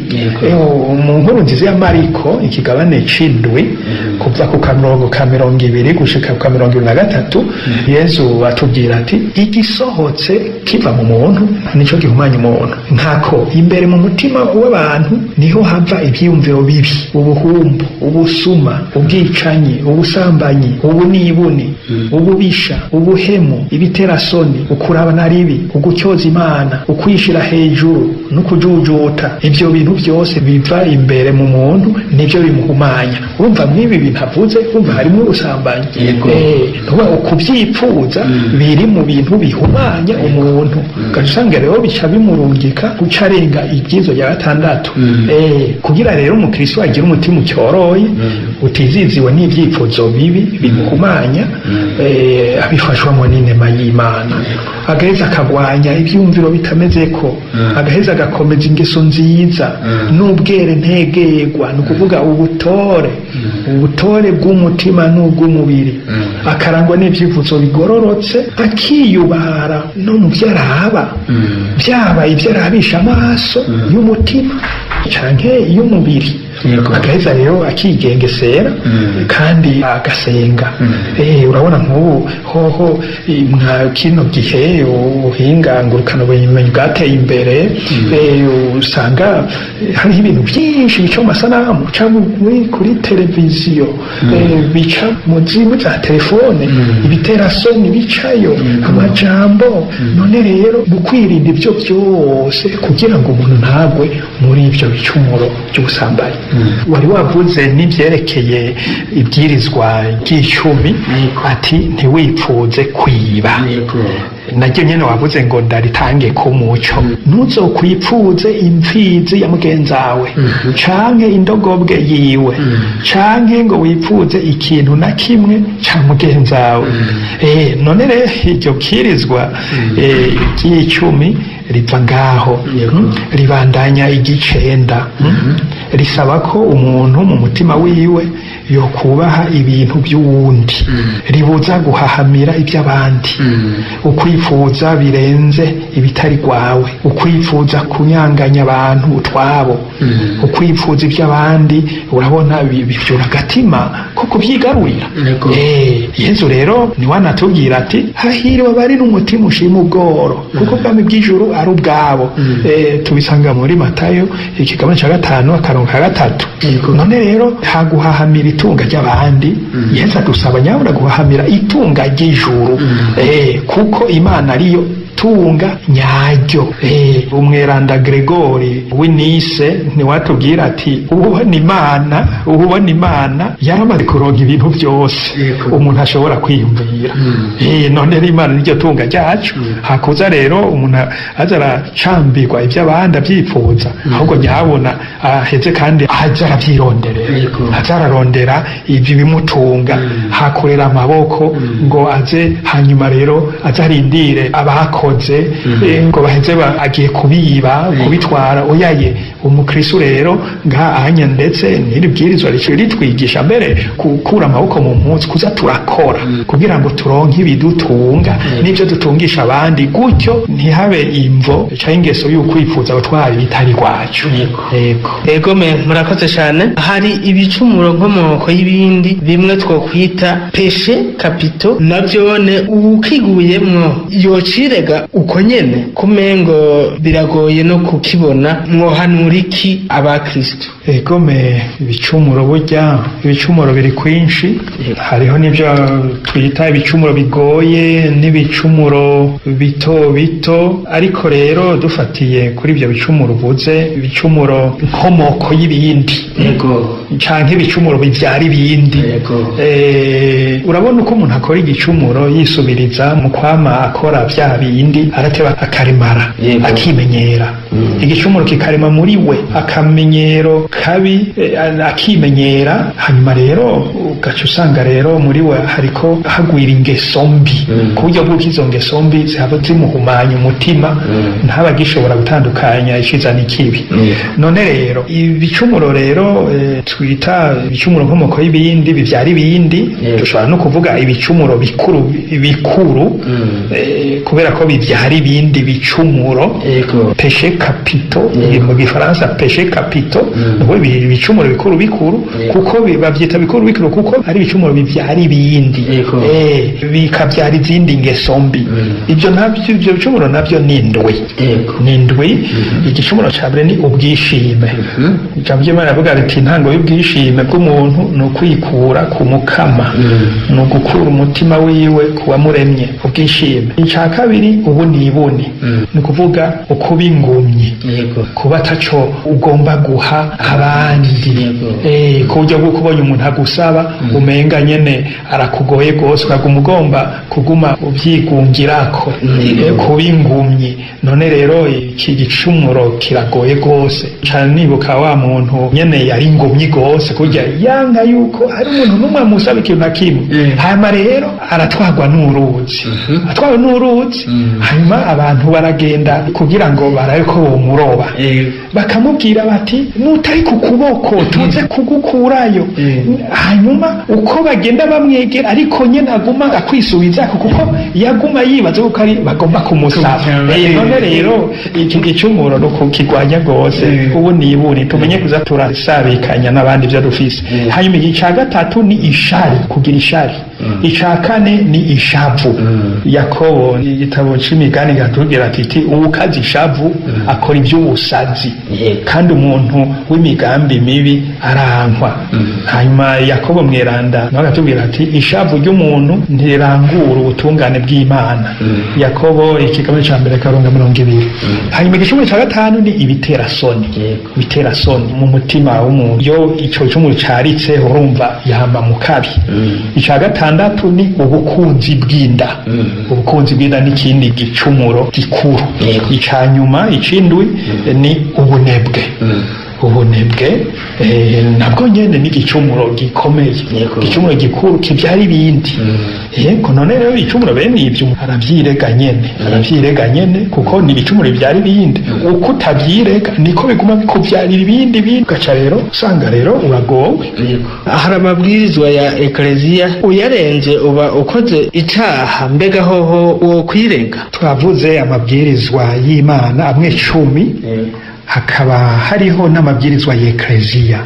Mu nkuru nziza ya Mariko ikigabane c'indwi, kuva ku kamirongo ka 20 gushika ku ka 23, Yezu atubwira ati igisohotse kiva mu muntu nico gihumanya umuntu. Nkako imbere mu mutima w'abantu niho hava ivyiyumviro bibi, ubuhumbu, ubusuma, ubwicanyi, ubusambanyi, ubunibuni, ububisha, ubuhemu, ibiterasoni, ukurabana ribi, ugucyoza Imana, ukwishira hejuru n'ukujujuta. Ivyo bintu byose biva imbere mu muntu nivyo bimuhumanya. Urumva mw'ibi bintu avuze, urumva harimo ubusambanyi. Ntuba ukuvyipfuza biri mu bintu bihumanya umuntu, ugaca usanga rero bica bimurungika guca arenga ibyizo rya gatandatu. Kugira rero umukristo agira umutima ucyoroye, utiziziwe n'ivyifuzo bibi bimuhumanya, abifashwamo n'inema y'Imana, agaheza akagwanya ivyumviro bitameze ko, agaheza agakomeza ingeso nziza n'ubwere ntegerwa, ni ukuvuga ubutore, ubutore bw'umutima n'ubw'umubiri, akarangwa n'ivyifuzo bigororotse, akiyubara no mu vyo araba, byaba ivyo arabisha amaso y'umutima canke y'umubiri, agaheza rero akigengesera kandi agasenga. Urabona nk'ubu hoho mwa kino gihe ubuhinga ngurukana bumenyi bwateye imbere, usanga hariho ibintu byinshi bica mu masanamu, bica kuri televiziyo, bica mu zimwe za telefone, ibiterasoni bicayo, amajambo. None rero mu kwirinda ibyo byose kugira ngo umuntu ntagwe muri ibyo bicumuro by'ubusambanyi. Wari wavuze n'ibyerekeye ibwirizwa ry'icumi, ati ntiwipfuze kwiba. Naryo nyene wavuze ngo ndaritange ku muco: ntuzokwipfuze imfizi ya mugenzawe, canke indogobwe yiwe, canke ngo wipfuze ikintu na kimwe ca mugenzawe. None rero iryo bwirizwa ry'icumi riva ngaho, ribandanya igicenda, risaba ko umuntu mu mutima wiwe yokubaha ibintu by'uwundi, ribuza guhahamira iby'abandi, ukwifuza birenze ibitari rwawe, ukwifuza kunyanganya abantu utwabo, ukwifuza iby'abandi. Urabona bivyura agatima ko kubyigarurira. Yezu rero niwe anatubwira ati hahiriwe abari n'umutima ushima ubworo, kuko ubwami bw'ijuru ari ubwabo. Tubisanga muri Matayo ikigabane ca 5 akarongo ka 3. None rero haguhahamira itunga ry'abandi, Yezu adusaba nyabura guhahamira itunga ry'ijuru, kuko Imana ariyo tunga nyaryo. Umweranda Gregori w'Inise ntiwatubwira ati ubona Imana, ubona Imana yaramaze kuronka ibintu byose umuntu ashobora kwiyumvira. None rero Imana niryo tunga ryacu. Hakuza rero umuntu aza aracambirwa iby'abandi abyipfuza, ahubwo nyabona aheze kandi aza arabyironderera, aza ararondera ibyo bimutunga, hakorera amaboko ngo aze hanyuma rero aze arindire abakoze, ngo baheze agiye kubiba, kubitwara. Oyaye, umukristo rero ngaha anya ndetse n'iri bwirizwa ritwigisha mbere gukura amaboko mu mpuzu, kuza turakora kugira ngo turonke ibidutunga n'ibyo dutungisha abandi, gutyo ntihabe imvo canke ingeso y'ukwifuza gutwara ibitari rwacu. Yego. Ego me, murakoze cyane. Hari ibicumuro nkomoko y'ibindi bimwe twokwita péchés capitaux, navyone uwukiguyemwo yocirega uko nyene, kumengo biragoye no kukibona, mwohanura. Uhanura iki abakristo? Egome, ibicumuro, burya ibicumuro biri kwinshi. Hariho n'ibyo twita ibicumuro bigoye n'ibicumuro bito bito, ariko rero dufatiye kuri ibyo bicumuro uvuze, ibicumuro nkomoko y'ibindi canke ibicumuro bivyara ibindi. Urabona uko umuntu akora igicumuro yisubiriza mu kwama akora vya bindi, arateba akaremara, akimenyera. Igicumuro kikarema muri we akamenyero kabi, akimenyera. Hanyuma rero ugaca usanga rero muri we hariko hagwira ingeso mbi, ku buryo bw'uko izo ngeso mbi zihava zimuhumanya umutima, ntaba agishobora gutandukanya iciza n'ikibi. None rero ibicumuro rero twita ibicumuro nkomoko y'ibindi bivyara ibindi, dushobora no kuvuga ibicumuro bikuru bikuru, kubera ko bivyara ibindi bicumuro, péchés capitaux mu gifaransa, péchés capitaux, nuko ibicumuro bikuru bikuru, kuko bavyita bikuru bikuru kuko ari ibicumuro bivyara ibindi, bikavyara izindi ngeso mbi. Ivyo navyo, ivyo bicumuro navyo ni indwi. Ni indwi. Igicumuro ca mbere ni ubwishime. Ijambo ry'Imana rivuga riti: "Intango y'ubwishime bw'umuntu ni ukwikura ku Mukama, ni ugukura umutima wiwe ku wamuremye." Ubwishime. Ica kabiri, ubunibuni, ni ukuvuga ukuba ingumyi, kuba ataco ugomba guha abandi, ku buryo bw'uko ubonye umuntu agusaba umenga nyene arakugoye gose, ukaguma ugomba kuguma uvyigungirako. Kuba ingumyi. None rero iki gicumuro kiragoye gose cane. Nibuka wa muntu nyene yari ingumyi gose, kurya yanka yuko hari umuntu n'umwe amusaba ikintu na kimwe. Hanyuma rero aratwarwa n'uruzi, atwawe n'uruzi, hanyuma abantu baragenda kugira ngo barabe ko bomuroba. Bakamubwira bati: "Nutari ku kuboko tuze kugukurayo." Hanyuma uko bagenda bamwegera, ariko nyene aguma akwisubiza, kuko yaguma yibaza ko ari bagomba kumusaba. Kumusaba. None rero iki gicumuro no kukigwanya gose, ubu niburi tumenye kuza turasabikanya n'abandi ivyo dufise. Hanyuma ica gatatu ni ishari, kugira ishari. Ica kane ni ishavu. Yakobo, igitabo c'imigani, gatubwira ati: "Uwukaza ishavu akora ivy'ubusazi, kandi umuntu w'imigambi mibi arankwa." Hanyuma Yakobo mweranda nawe agatubwira ati: "Ishavu ry'umuntu ntirangura ubutungane bw'Imana." Yakobo ikigabane ca mbere, karonga 20. Hanyuma igicumuro ca gatanu ni ibiterasoni. Ibiterasoni mu mutima w'umuntu, iyo ico gicumuro caritse, urumva yama mu kabi. Ica gatandatu ni ubukunzi bw'inda. Ubukunzi bw'inda n'ikindi gicumuro gikuru. Ica nyuma, icindwi, ni ubunebwe. Ubunebwe nabwo nyene ni igicumuro gikomeye, igicumuro gikuru kivyara ibindi. Yego. None rero ibicumuro bene ivyo aravyirega nyene, aravyirega nyene, kuko ni ibicumuro bivyara ibindi. Uko utavyirega niko biguma bikuvyarira ibindi bindi, ugaca rero usanga rero uragowe. Hari amabwirizwa ya ekleziya, uyarenze uba ukoze icaha. Mbega hoho wo kwirega? Twavuze amabwirizwa y'Imana amwe 10, hakaba hariho n'amabwirizwa y'ekleziya.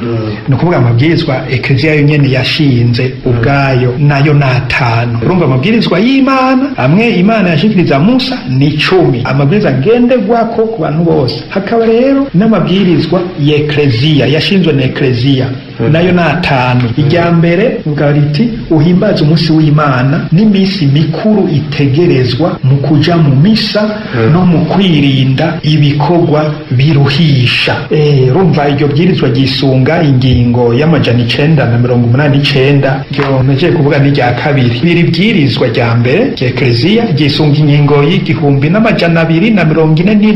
Ni ukuvuga amabwirizwa ekleziya yo nyene yashinze ubwayo, nayo ni atanu. Urumva, amabwirizwa y'Imana amwe Imana yashikiriza Musa ni 10, amabwirizwa ngenderwako ku bantu bose. Hakaba rero n'amabwirizwa y'ekleziya yashinzwe na ekleziya, nayo ni atanu. Irya mbere rivuga riti: "Uhimbaze umunsi w'Imana n'iminsi mikuru itegerezwa mu kuja mu misa no mu kwirinda ibikorwa biruhisha." Urumva iryo bwirizwa ryisunga ingingo y'989, ryo mpejeje kuvuga ni irya kabiri. Iri bwirizwa rya mbere rya ekleziya ryisunga ingingo y'1247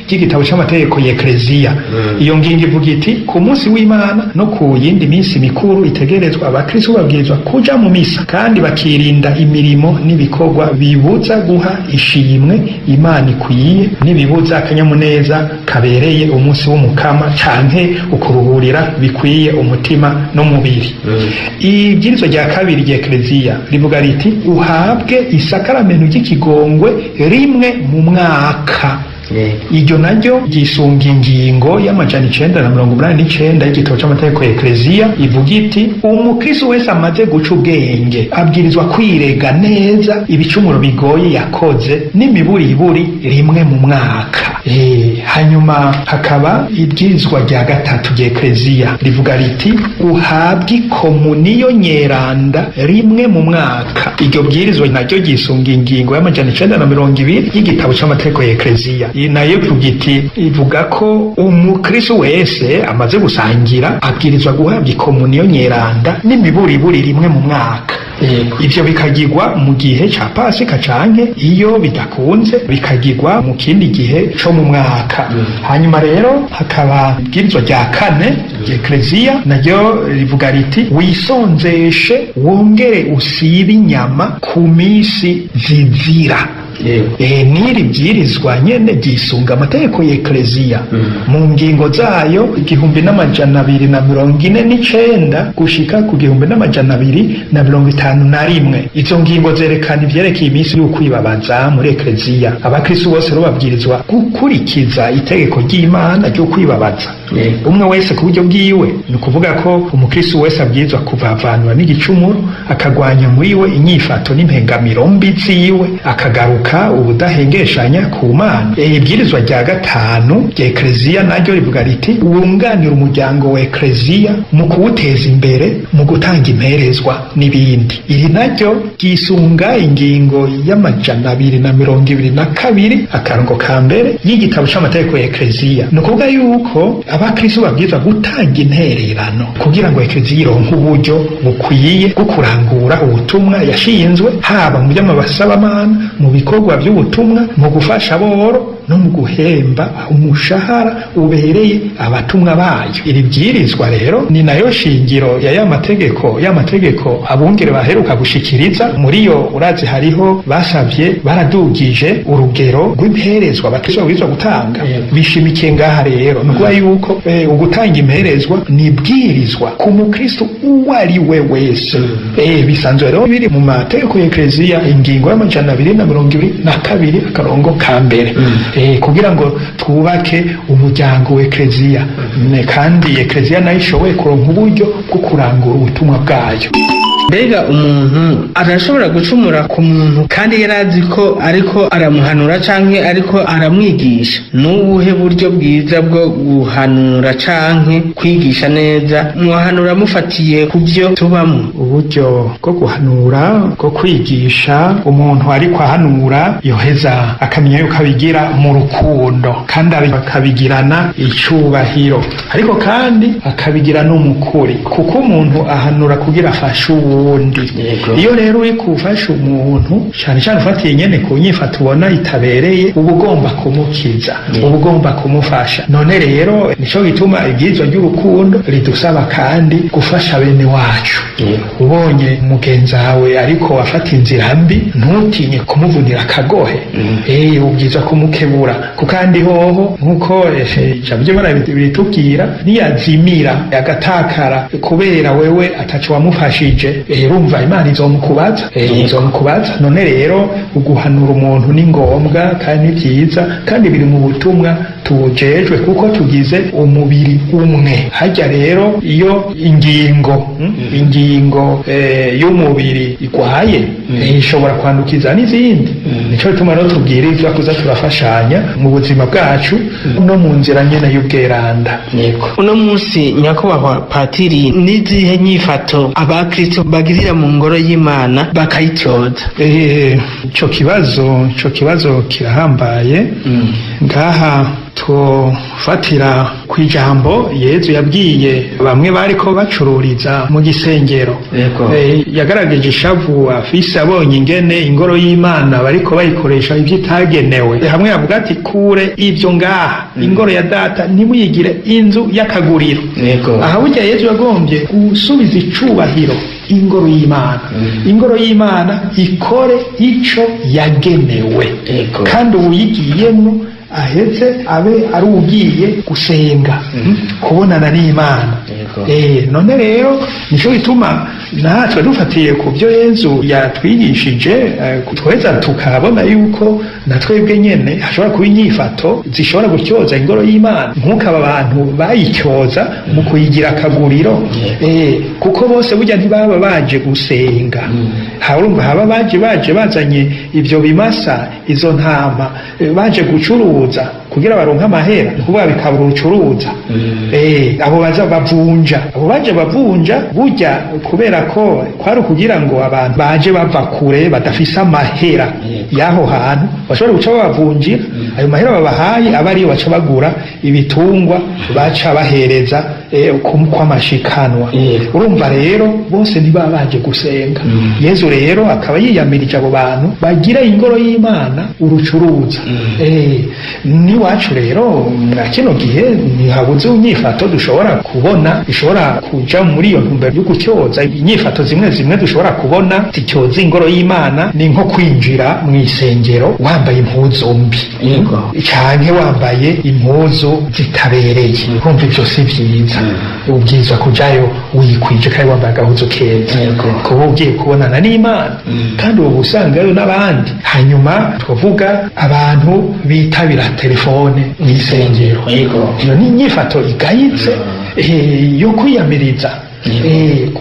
ry'igitabo c'amategeko y'ekleziya. Iyo ngingo ivuga iti: "Ku munsi w'Imana no ku yindi minsi mikuru itegerezwa, abakristo babwirizwa kuja mu misa kandi bakirinda imirimo n'ibikorwa bibuza guha ishimwe Imana ikwiye n'ibibuza akanyamuneza kabereye umunsi w'Umukama canke ukuruhurira bikwiye umutima n'umubiri." Ibwirizwa rya kabiri rya ekleziya rivuga riti: "Uhabwe isakaramento ry'ikigongwe rimwe mu mwaka." Iryo naryo ryisunga ingingo y'989 y'igitabo c'amategeko ya Ekleziya, ivuga iti: umukristo wese amaze guca ubwenge abwirizwa kwirega neza ibicumuro bigoye yakoze n'imiburiburi rimwe mu mwaka. Hanyuma hakaba ibwirizwa rya gatatu rya Ekleziya rivuga riti: uhabwe ikomuniyo nyeranda rimwe mu mwaka. Iryo bwirizwa naryo ryisunga ingingo y'920 y'igitabo c'amategeko ya Ekleziya. Iyi nayo ivuga iti, ivuga ko umukristo wese amaze gusangira abwirizwa guhabwa ikomuniyo nyeranda n'imiburiburi rimwe mu mwaka. Ivyo bikagirwa mu gihe ca Pasika, canke iyo bidakunze bikagirwa mu kindi gihe co mu mwaka. Hanyuma rero hakaba ibwirizwa rya kane rya Ekleziya, naryo rivuga riti: wisonzeshe wongere usibe inyama ku misi zizira. N'iri bwirizwa nyene ryisunga amategeko ya Ekleziya mu ngingo zayo 1249 gushika ku 1251. Izo ngingo zerekana ivyerekeye iminsi y'ukwibabaza muri Ekleziya. Abakristu bose rero babwirizwa gukurikiza itegeko ry'Imana ryo kwibabaza, umwe wese ku buryo bwiwe. Ni ukuvuga ko umukristu wese abwirizwa kuvavanura n'igicumuro, akagwanya muri we inyifato n'impengamiro mbi ziwe, akagaruka ubudahengeshanya ku Mana. Ibwirizwa rya gatanu rya Ekleziya naryo rivuga riti: wunganira umuryango wa Ekleziya mu kuwuteza imbere, mu gutanga imperezwa n'ibindi. Iri naryo ryisunga ingingo y'222 akarongo ka mbere y'igitabo c'amategeko ya Ekleziya. Ni ukuvuga yuko abakristo babwirizwa gutanga intererano kugira ngo Ekleziya ironke uburyo bukwiye bwo kurangura ubutumwa yashinzwe, haba mu by'amabasabamana, mu bikorwa by'ubutumwa, mu gufasha aboro no mu guhemba umushahara ubereye abatumwa bayo. Iri bwirizwa rero ni nayo shingiro ya ya mategeko abungere baheruka gushikiriza. Muri yo urazi hariho basavye, baradugije urugero rw'imperezwa abakristo babwirizwa gutanga. Bishimikiye ngaha rero. Ni ukuvuga yuko ugutanga imperezwa ni bwirizwa ku mukristo uwo ari we wese. Bisanzwe rero biri mu mategeko ya Ekleziya, ingingo y'222 akarongo ka mbere, kugira ngo twubake umuryango wa Ekleziya, kandi Ekleziya nayo ishoboye kuronka uburyo bwo kurangura ubutumwa bwayo. Mbega umuntu arashobora gucumura ku muntu kandi yari azi ko ariko aramuhanura canke ariko aramwigisha? N'ubuhe buryo bwiza bwo guhanura canke kwigisha neza? Muhanura mufatiye ku byo tubamo. Uburyo bwo guhanura, bwo kwigisha, umuntu ariko ahanura yoheza akamenya yuko abigira mu rukundo kandi akabigirana icubahiro, ariko kandi akabigira no mu kuri, kuko umuntu ahanura kugira afashe uwundi. Iyo rero uri gufasha umuntu, cyane cyane ufatiye nyene ku nyifato ubona itabereye, uba ugomba kumukiza, uba ugomba kumufasha. None rero nico gituma ibwirizwa ry'urukundo ridusaba kandi gufasha bene wacu. Ubonye mugenzi wawe ariko afata inzira mbi, ntutinye kumuvunira akagohe. Ubwiza kumukebura, kuko kandi hoho nkuko ijambo ry'Imana bitubwira, niyazimira agatakara kubera wewe ataco wamufashije, urumva Imana izomukubaza, izomukubaza. None rero uguhanura umuntu ni ngombwa kandi ni vyiza, kandi biri mu butumwa tujejwe, kuko tugize umubiri umwe. Harya rero iyo ingingo y'umubiri igwaye, ishobora kwandukiza n'izindi. Nico gituma rero tubwirizwa kuza turafashanya mu buzima bwacu no mu nzira nyene y'ubweranda. Uno munsi, nyakubahwa patiri, n'izihe nyifato abakristo bagirira mu ngoro y'Imana bakayityoza? Ico kibazo kirahambaye. Ngaha tufatira ku ijambo Yezu yabwiye bamwe bariko bacururiza mu gisengero. Yagaragaje ishavu afise abonye ingene ingoro y'Imana bariko bayikoresha ivyo itagenewe. Hamwe yavuga ati: kure ivyo ngaha, ingoro ya Data ntimuyigire inzu y'akaguriro. Aha burya Yezu yagombye gusubiza icubahiro ingoro y'Imana. Ingoro y'Imana ikore ico yagenewe, kandi uwuyigiyemwo aheze abe ari ugiye gusenga, kubonana n'Imana. None rero nico gituma natwe dufatiye ku byo Yezu yatwigishije, tweza tukabona yuko na twebwe nyene hashobora kuba inyifato zishobora gutyoza ingoro y'Imana, nk'uko aba bantu bayityoza mu kuyigira akaguriro. Kuko bose burya ntibaba baje gusenga. Urumva haba baje bazanye ivyo bimasa, izo ntama, baje gucuruza kugira baronke amahera, ni ukuvuga bikabura urucuruza. Abo baza bavunja, abo baje bavunja burya kubera ko kwari ukugira ngo abantu baje bava kure badafise amahera y'aho hantu bashobora guca babavunjira, ayo mahera babahaye aba ariyo baca bagura ibitungwa baca bahereza kw'amashikanwa. Urumva rero bose ntibaba baje gusenga. Yezu rero akaba yiyamirije abo bantu bagira ingoro y'Imana urucuruza. N'iwacu rero mwa kino gihe ntihabuze inyifato dushobora kubona ishobora kuja muri iyo ntumbero yo gutyoza. Inyifato zimwe zimwe dushobora kubona zityoza ingoro y'Imana ni nko kwinjira mu isengero wambaye impuzu mbi, canke wambaye impuzu zitabereye. Urumva ivyo si vyiza. Ubwirizwa kujayo wikwije kandi wambaye agahuzu keza, kuba ugiye kubonana n'Imana, kandi uba usangayo n'abandi. Hanyuma twavuga abantu bitabira telefone mu isengero. Iyo ni inyifato igayitse, yo kwiyamiriza.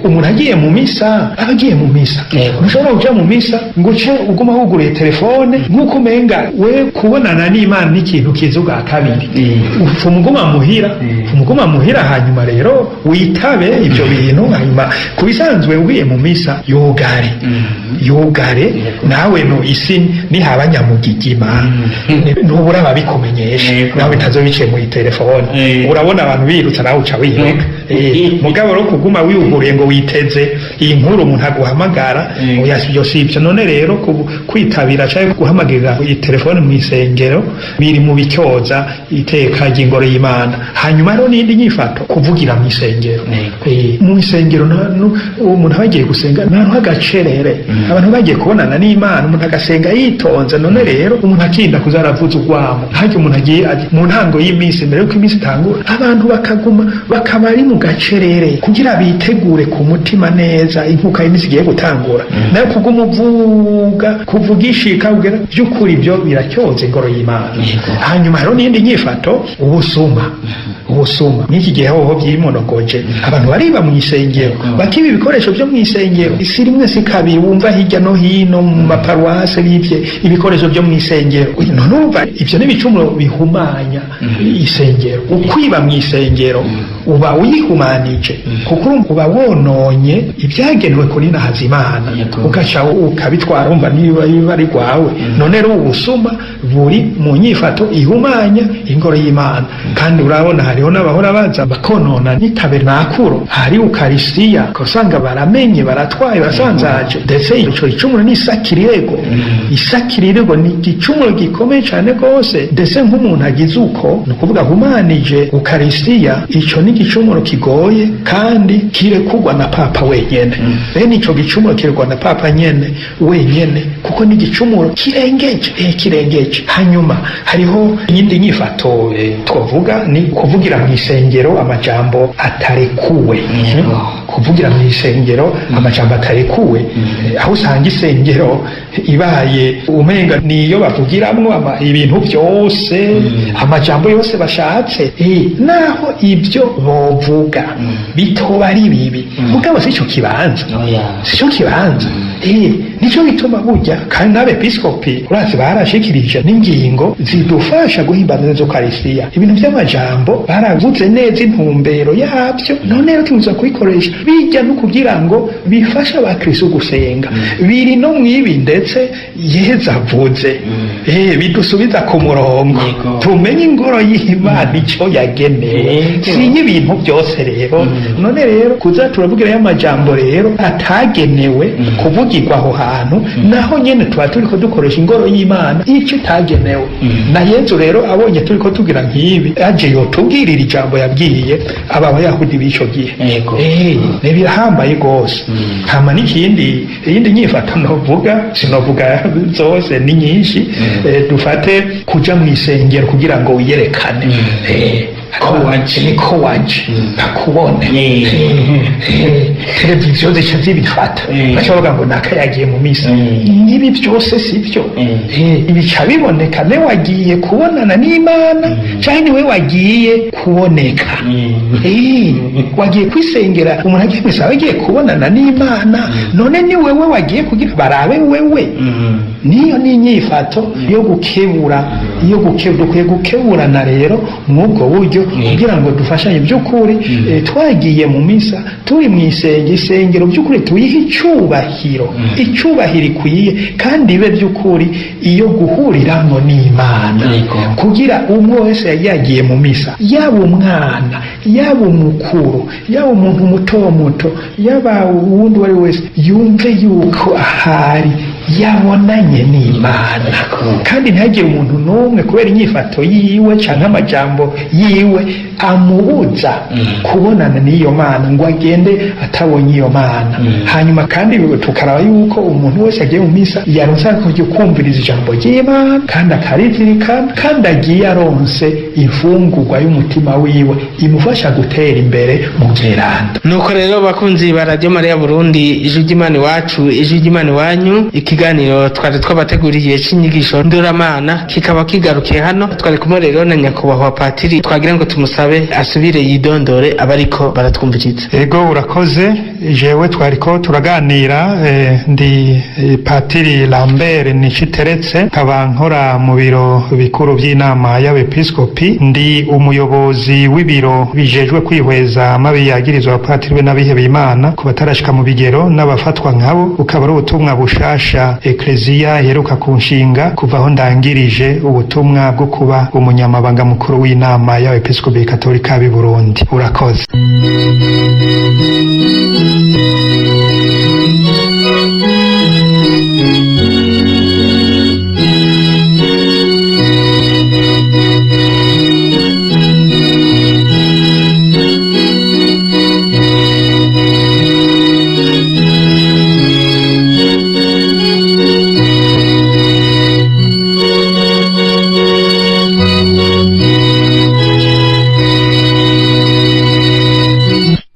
Umuntu agiye mu misa aba agiye mu misa. Ntushobora kuja mu misa ngo uce uguma wuguruye telefone nk'uko umenga we kubonana n'Imana n'ikintu kiza ubwa kabiri. Upfuma uguma muhira, upfuma uguma muhira, hanyuma rero witabe ivyo bintu. Hanyuma ku bisanzwe ugiye mu misa yugare, yugare nawe no isi nihaba nyamugigima ntubura ababikumenyesha, nawe bitazo biciye muri telefone. Urabona abantu birutsa nawe uca wiruka. Mugabo rero kuguma wiyuguriye ngo witeze iyi nkuru umuntu aguhamagara, oya, sivyo, sivyo. None rero kwitabira cyangwa guhamagarira iyi telefone mu isengero biri mu bityoza iteka ry'ingoro y'Imana. Hanyuma rero n'indi nyifato, kuvugira mu isengero. Mu isengero umuntu aba agiye gusenga nta agacerere, abantu bagiye kubonana n'Imana, umuntu agasenga yitonze. None rero umuntu akinda kuza aravuza urwamo harya umuntu agiye mu ntango y'iminsi, mbere yuko iminsi itangura, abantu bakaguma bakaba ari mu gacerere kugira bitegure ku mutima neza inkuka y'iminsi igiye gutangura. Nayo kuguma uvuga, kuvugishika ugera by'ukuri ibyo biratyoza ingoro y'Imana. Hanyuma hariho n'iyindi nyifato, ubusuma. Ubusuma n'iki gihe hoho byimonogoje, abantu bariba mu isengero, bakiba ibikoresho byo mu isengero. Isi rimwe si kabiri wumva hirya no hino mu maparuwase bivye ibikoresho byo mu isengero. None urumva ivyo n'ibicumuro bihumanya isengero. Ukwiba mu isengero uba uyihumanije, kuko urumva uba wononye ibyagenewe kuri Imana, ugaca ukabitwara, urumva niba biba ari rwawe. None rero ubusuma buri mu nyifato ihumanya ingoro y'Imana. Kandi urabona hariho n'abahora baza bakonona n'itabernakulo hari ukarisitiya, usanga baramenye, baratwaye, barasanzaje. Ndetse ico gicumuro ni isakirirego. Isakirirego ni igicumuro gikomeye cyane rwose. Ndetse nk'umuntu agize uko, ni ukuvuga ahumanije ukarisitiya, ico ni igicumuro kigoye kandi kirekugwa na Papa wenyene. Bene ico gicumuro kirekugwa na Papa nyene wenyene, kuko ni igicumuro kirengeje, kirengeje. Hanyuma hariho iyindi nyifato, twavuga ni kuvugira mu isengero amajambo atarekuwe. Kuvugira mu isengero amajambo atarekuwe, aho usanga isengero ibaye umenga niyo bavugiramwo ibintu byose, amajambo yose bashatse, naho ibyo bovuga bitoba ari bibi, mugabo sico kibanza, sico kibanza. Nico bituma burya kandi n'abepiskopi urazi barashikirije n'ingingo zidufasha guhimbaza neza ukarisitiya. Ibintu by'amajambo baravuze neza intumbero yabyo. None rero tuza kubikoresha bijya no kugira ngo bifashe abakristo gusenga, biri no mwibi ndetse Yezu avuze, bidusubiza ku murongo, tumenye ingoro y'Imana ico yagenewe, si ibintu byose rero. None rero kuza turavugira y'amajambo rero atagenewe kuvugirwa aho hantu, naho nyene tuba turiko dukoresha ingoro y'Imana ico itagenewe. Na Yezu rero abonye turiko tugira nk'ibi, aje yotubwirira ijambo yabwiye aba Bayahudi b'ico gihe. Birahambaye rwose. Hama n'ikindi, iyindi nyifato novuga, sinovuga zose, ni nyinshi. Dufate kuja mu isengero kugira ngo wiyerekane. Ko waje. Niko waje bakubone. Televiziyo zica zibifata, baca bavuga ngo naka yagiye mu misa. N'ibi byose si byo. Bica biboneka ne wagiye kubonana n'Imana canke niwe wagiye kuboneka. Wagiye kwisengera, umuntu agiye kwisaba agiye kubonana n'Imana, none ni wewe wagiye kugira barabe wewe. Niyo ni inyifato yo gukebura, yo gukebura. Dukwiye gukeburana rero mw'ubwo buryo kugira ngo dufashanye by'ukuri. Twagiye mu misa, turi mu isenge, isengero by'ukuri tuyihe icubahiro, icubahiro ikwiye, kandi ibe by'ukuri iyo guhuriramwo n'Imana, kugira umwe wese yagiye mu misa, yaba umwana, yaba umukuru, yaba umuntu muto muto, yaba uwundi uwo ari we wese, yumve yuko ahari yabonanye n'Imana, kandi ntihagire umuntu n'umwe kubera inyifato yiwe canke amajambo yiwe amubuza kubonana n'iyo Mana, ngo agende atabonye iyo Mana. Hanyuma kandi tukaraba yuko umuntu wese agiye mu misa yaronse akajya kumviriza ijambo ry'Imana kandi akarizirikana, kandi agiye aronse imfungurwa y'umutima wiwe imufasha gutera imbere mu bweranda. Nuko rero, bakunzi ba Radiyo Mariya Burundi, ijwi ry'Imana iwacu, ijwi ry'Imana iwanyu, ikiganiro twari twabateguriye c'inyigisho ndoramana kikaba kigarukiye hano. Twari kumwe rero na nyakubahwa patiri, twagira ngo tumusabe asubire yidondore abariko baratwumviriza. Ego, urakoze. Jewe twariko turaganira, ndi Patiri Lambert Niciteretse, nkaba nkora mu biro bikuru by'inama y'abepiskopi. Ndi umuyobozi w'ibiro bijejwe kwihweza amabi yagirizwa abapadiri be n'abihebeye Imana ku batarashika mu bigero n'abafatwa nkabo, bukaba ari ubutumwa bushasha Ekleziya iheruka ku nshinga kuva aho ndangirije ubutumwa bwo kuba umunyamabanga mukuru w'inama y'abepiskopi katolika b'i Burundi. Urakoze.